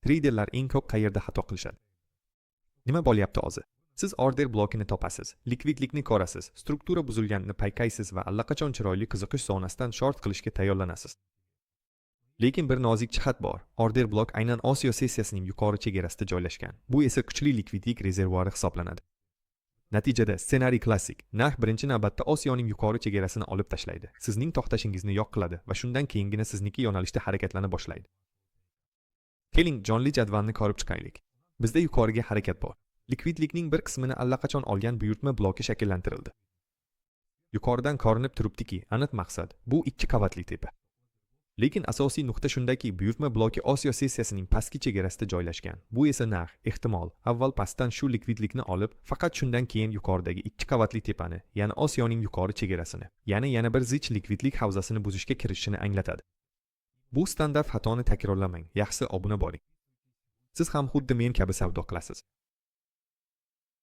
Treyderlar eng ko'p qayerda xato qilishadi? Nima bo'lyapti hozir? Siz order blokini topasiz, likvidlikni ko'rasiz, struktura buzilganini payqaysiz va allaqachon chiroyli qiziqish zonasidan short qilishga tayyorlanasiz. Lekin bir nozik jihat bor. Order blok aynan Osiyo sessiyasining yuqori chegarasida joylashgan. Bu esa kuchli likvidlik rezervuari hisoblanadi. Natijada ssenariy klassik. Narx birinchi navbatda Osiyoning yuqori chegarasini olib tashlaydi. Sizning to'xtashingizni yo'q qiladi va shundan keyingina sizniki yo'nalishda harakatlana boshlaydi. Keling, jonli jadvalni ko'rib chiqaylik. Bizda yuqoriga harakat bor. Likvidlikning bir qismini allaqachon olgan buyurtma bloki shakllantirildi. Yuqoridan ko'rinib turibdiki, aniq maqsad bu ikki qavatli tepa. Lekin asosiy nuqta shundaki, buyurtma bloki Osiyo sessiyasining pastki chegarasida joylashgan. Bu esa narx, ehtimol, avval pastdan shu likvidlikni olib, faqat shundan keyin yuqoridagi ikki qavatli tepani, ya'ni Osiyoning yuqori chegarasini, ya'ni yana bir zich likvidlik havzasini buzishga kirishini anglatadi. Bu standart xatoni takrorlamang, yaxshisi obuna bo'ling. Siz ham xuddi men kabi savdo qilasiz.